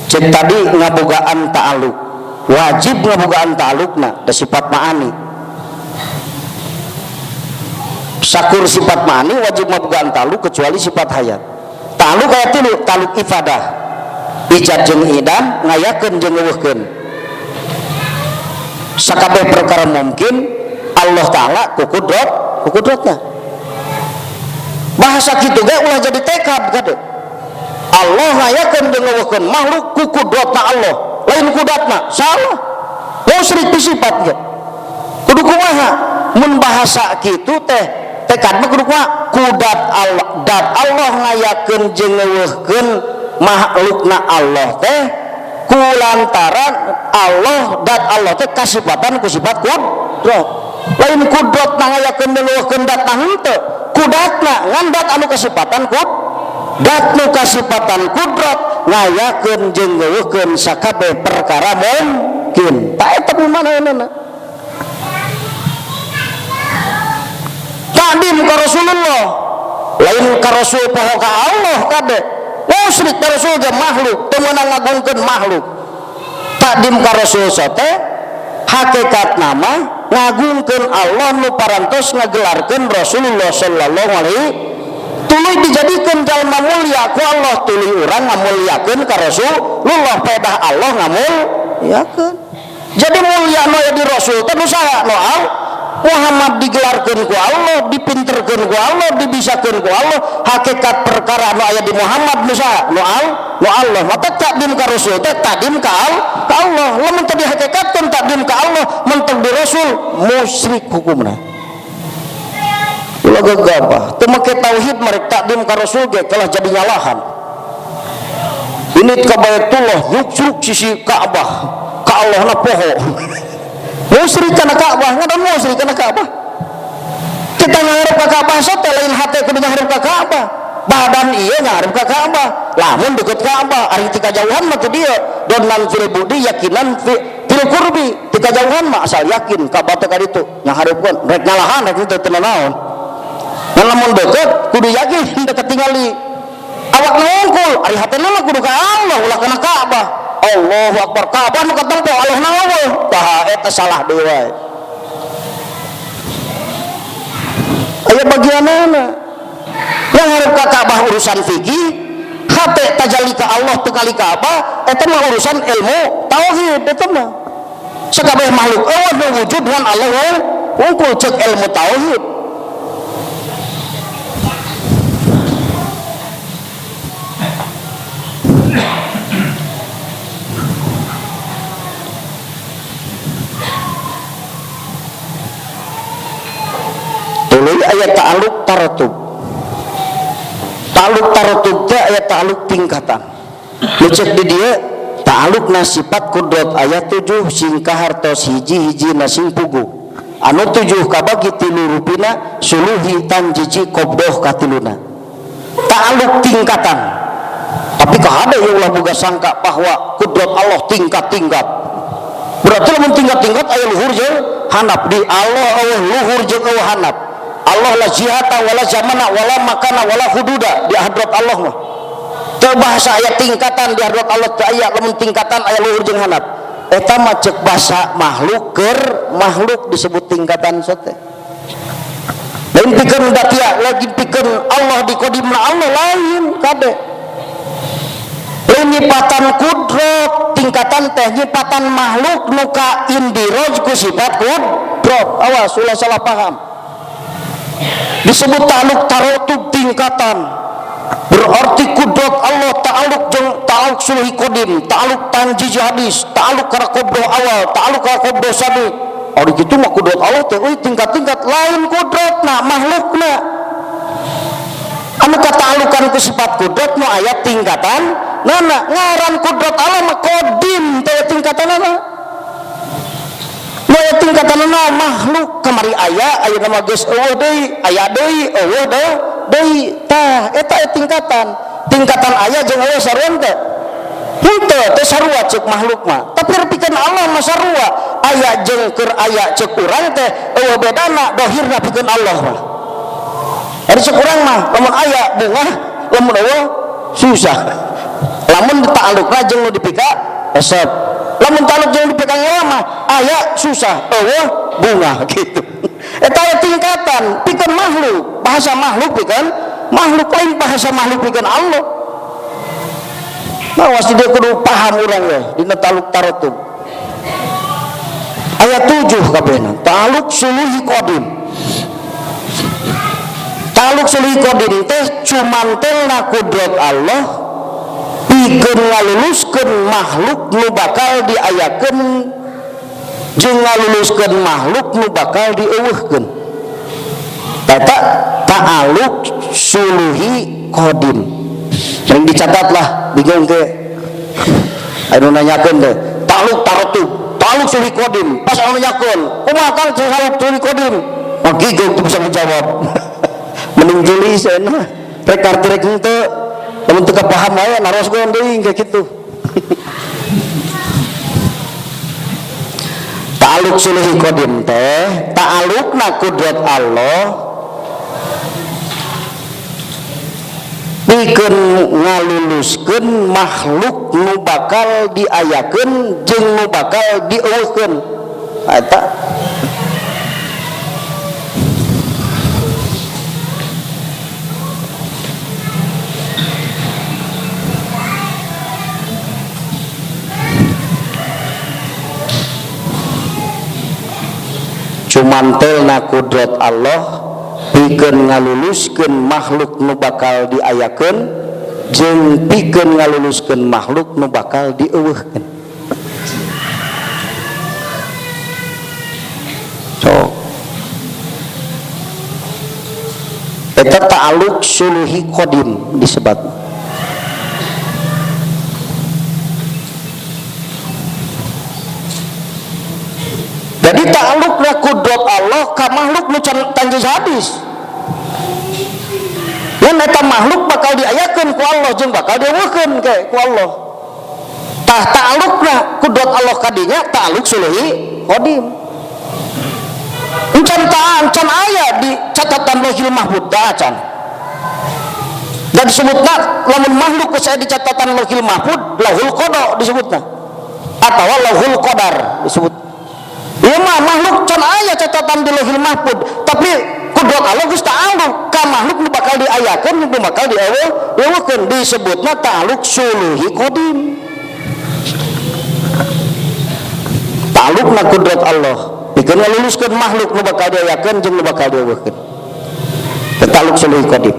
cek tadi ngabogaan ta'aluk, wajib ngabogaan ta'alukna da sifat ma'ani. Sakur sifat ma'ani wajib ngabogaan ta'aluk kecuali sifat hayat. Ta'aluk aya tilu, ta'aluk ifadah, ijad jeung idam, ngayakeun jeung ngeuweuhkeun. Sakabeh perkara mungkin Allah Ta'ala ku kudrat, ku kudratna. Bahasa kitu ge ulah jadi tekad kade. Allah ngayakeun jeung ngeuweuhkeun makhluk ku kudratna Allah, lain kudatna. Salah. Musyrik di sifat ge. Kudu kumaha? Mun bahasa kitu teh tekad mah kudu kumaha? Kudat Allah, dat Allah ngayakeun jeung ngeuweuhkeun makhlukna Allah teh kulantaran Allah dat Allah teh kasifatan ku sifat kudrat. Lain kudrat ngayakeun jeung ngeuweuhkeun datna henteu. Kudatna ngan dat anu kasifatan kudrat, dat nu kasifatan kudrat ngayakeun jeung ngeuweuhkeun sakabeh perkara mungkin. Ta eta kumaha Takdim ka Rasulullah, lain ka Rasul poho ka Allah kade. Musyrik ka Rasul ge makhluk, teu meunang ngagungkeun makhluk. Takdim ka Rasul teh hakikat nama ngagungkeun Allah nu parantos ngagelarkeun Rasulullah sallallahu alaihi tuluy Tuluy dijadikeun jalma mulia ku Allah, tuluy urang ngamuliakeun ka Rasulullah, pedah Allah ngamuliakeun. Jadi mulia nu aya di Rasul teh nu saha? Nu Muhammad digelarkeun ku Allah, dipinterkeun ku Allah, dibisakeun ku Allah. Hakikat perkara nu aya di Muhammad nu saha? Nu Allah. Maka takdim ka Rasul teh takdim ka Allah. Lamun teu dihakikatkeun takdim ka Allah, mentok di Rasul musyrik hukumna. Ulah gegabah, teu make tauhid merek takdim ka Rasul ge kalah jadi nyalahan. Ini ka Baitullah nyuksruk sisi Ka'bah, ka Allahna poho. Musyrik kana Ka'bah, ngadan musyrik kana Ka'bah. Kita ngarep ka Ka'bah sote lain hate kudu ngarep ka Ka'bah. Badan ieu ngarep ka Ka'bah. Lamun deket Ka'bah, ari ti kajauhan mah teu dieu. Donan fil budi yakinan fil qurbi. Ti kajauhan mah asal yakin Ka'bah teh ka ditu. Ngaharepkeun rek nyalahan rek teu teu naon. Lamun deket kudu yakin deket tingali. Awak ngungkul, ari hatena mah kudu ka Allah ulah kana Ka'bah. Allahu Akbar, Ka'bah nu katempo Allah na eueuh. Tah eta salah deui wae. Aya bagianana. Yang hareup ka Ka'bah urusan fikih, hate tajalli ka Allah teu kali Ka'bah eta mah urusan ilmu tauhid eta mah. Sakabeh makhluk eueuh nu wujud ngan Allah wungkul ceuk ilmu tauhid. Tuluy aya ta'aluk taratub. Ta'aluk taratub teh aya ta'aluk tingkatan. Nu cek di dieu ta'aluk na sifat kudrat aya 7 singkah hartos hiji-hiji na sing puguh. Anu 7 kabagi tilu rupina suluhi tanjiji qabdoh katiluna. Ta'aluk tingkatan. Tapi kahade ieu ulah boga sangka bahwa kudrat Allah tingkat-tingkat. Berarti lamun tingkat-tingkat aya luhur jeung handap di Allah eueuh luhur jeung eueuh handap. Allah la jihata wala zamana wala makana wala hududa di hadrat Allah mah. Teu bahasa aya tingkatan di hadrat Allah teu aya lamun tingkatan aya luhur jeung handap. Eta mah ceuk bahasa makhluk keur makhluk disebut tingkatan sote. Lain pikeun datia lagi pikeun Allah di qadimna Allah lain kade. Lain nyipatan kudrat tingkatan teh nyipatan makhluk nu ka indiroj ku sifat kudrat. Awas ulah salah paham. Disebut ta'aluk tarotub tingkatan berarti kudrat Allah ta'aluk jeung ta'aluk suluhi qadim, ta'aluk tanjiji hadis, ta'aluk kana qabdoh awal, ta'aluk kana qabdoh sami. Ari kitu mah kudrat Allah teh euy tingkat-tingkat lain kudratna makhlukna. Anu kata'alukan ku sifat kudrat nu aya tingkatan nana ngaran kudrat Allah mah qadim teh tingkatanana. Nu aya tingkatanana makhluk kamari aya ayeuna mah geus eueuh deui, aya deui eueuh deui. Tah eta aya tingkatan. Tingkatan aya jeung eueuh sarua teh. Henteu teh sarua ceuk makhluk mah. Tapi pikeun Allah mah sarua. Aya jeung keur aya ceuk urang teh eueuh bedana dohirna pikeun Allah mah. Ari ceuk urang mah lamun aya bungah, lamun eueuh susah. Lamun ta'alukna jeung nu dipika resep. Lamun ta'aluk jeung dipika ngewa mah aya susah, eueuh bungah gitu. Eta aya tingkatan pikeun makhluk, bahasa makhluk pikeun makhluk lain bahasa makhluk pikeun Allah. Nah, wasti dia kudu paham urang we dina ta'aluk taratub. Ayat 7 kabehna, ta'aluk suluhi qadim. Ta'aluk suluhi qadim teh cumantelna kudrat Allah pikeun ngaluluskeun makhluk nu bakal diayakeun jeung ngaluluskeun makhluk nu bakal dieuweuhkeun. Eta ta'aluk suluhi qadim. Sering dicatatlah bingung ke anu nanyakeun teh ta'aluk taratub, ta'aluk suluhi qadim. Pas anu nanyakeun kumaha Kang ta'aluk suluhi qadim? Mah gigog teu bisa menjawab. Mending juli cenah rek karti rek henteu. Lamun teu paham wae naroskeun deui kayak kitu. Ta'aluk suluhi qadim teh ta'alukna kudrat Allah pikeun ngaluluskeun makhluk nu bakal diayakeun jeung nu bakal dieuweuhkeun. Eta Kamantelna kudrat Allah pikeun ngaluluskeun makhluk nu bakal diayakeun jeung pikeun ngaluluskeun makhluk nu bakal dieuweuhkeun. So eta ta'alluq suluhi qadim disebut. Jadi ta'alluqna kudrat Allah ka makhluk nu tanjis hadis. Mun eta makhluk bakal diayakeun ku Allah jeung bakal dieuweuhkeun ke ku Allah. Tah ta'alluqna kudrat Allah kadinya ta'alluq suluhi qadim. Encan ta'an aya di catatan Lauhil Mahfud da acan. Dan disebutna lamun makhluk geus aya di catatan Lauhil Mahfud, Lauhul Qada disebutna. Atawa Lauhul Qadar disebut. Ieu mah makhluk can aya catatan di Lauhil Mahfud, tapi kudrat Allah geus ta'alluq ka makhluk nu bakal diayakeun nu bakal dieuweuhkeun disebutna ta'alluq suluhi qadim. Ta'alluqna kudrat Allah pikeun ngaluluskeun makhluk nu bakal diayakeun jeung nu bakal dieuweuhkeun. Ta'alluq suluhi qadim.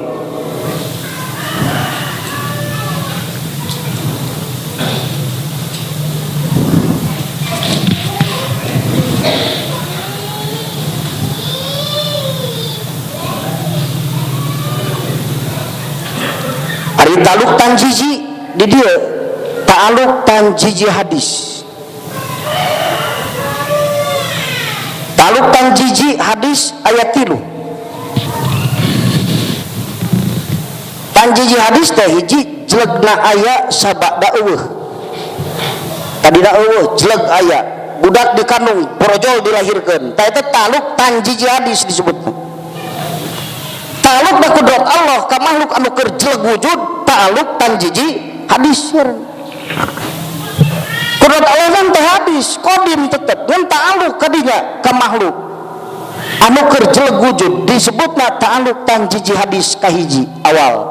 Ari ta'alluq tanjiji di dieu ta'alluq tanjiji hadis. Ta'alluq tanjiji hadis ayat 3. Tanjiji hadis teh hiji jelegna aya sabada eueuh. Tadina eueuh jeleg aya, budak dikandung borojol dilahirkeun. Tah eta ta'alluq tanjiji hadis disebutna. Ta'alluq na kudrat Allah ka makhluk anu keur jeleg wujud ta'alluq tanjiji hadis. Kudrat Allah kan teh hadis qadim tetep ngan ta'alluq kadinya ka makhluk anu keur jeleg wujud disebutna ta'alluq tanjiji hadis kahiji awal.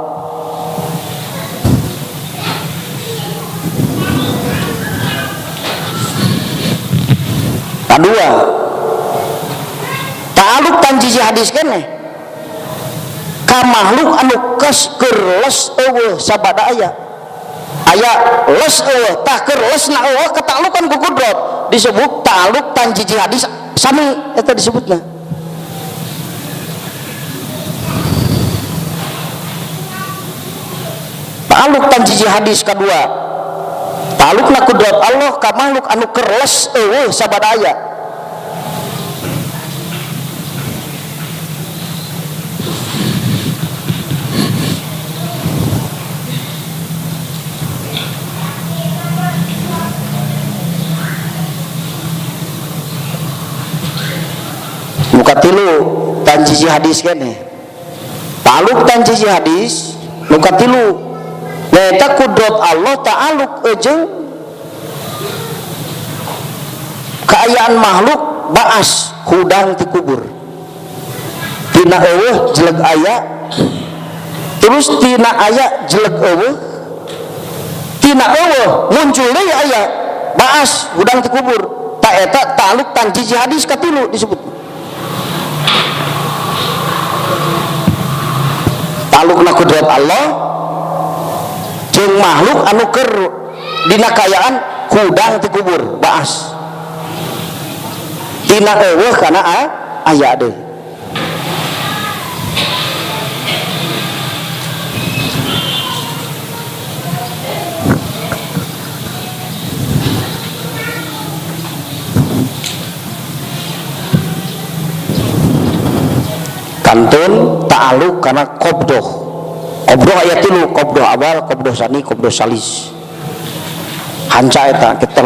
Kadua ta'alluq tanjiji hadis keneh ka makhluk anu kes keur les eueuh sabada aya. Aya les eueuh tah keur lesna eueuh katalukan ku kudrat disebut ta'alluq tanjiji hadis sami eta disebutna. Ta'alluq tanjiji hadis kadua ta'alluqna kudrat Allah ka makhluk anu keur les eueuh sabada aya. Muka tilu tanjiji hadis kene. Ta'alluq tanjiji hadis muka tilu nyaeta kudrat Allah ta'alluq jeung kaayaan makhluk baas hudang ti kubur. Tina eueuh jeleg aya, terus tina aya jeleg eueuh, tina eueuh muncul deui aya baas hudang ti kubur. Ta eta ta'alluq tanjiji hadis katilu disebut. Ta'alluqna kudrat Allah jeung makhluk anu keur dina kaayaan hudang ti kubur baas tina eueuh kana aya deui. Kantun ta'alluq kana qabdah. Qabdah aya tilu, qabdah awal, qabdah sani, qabdah salis. Hanca eta kita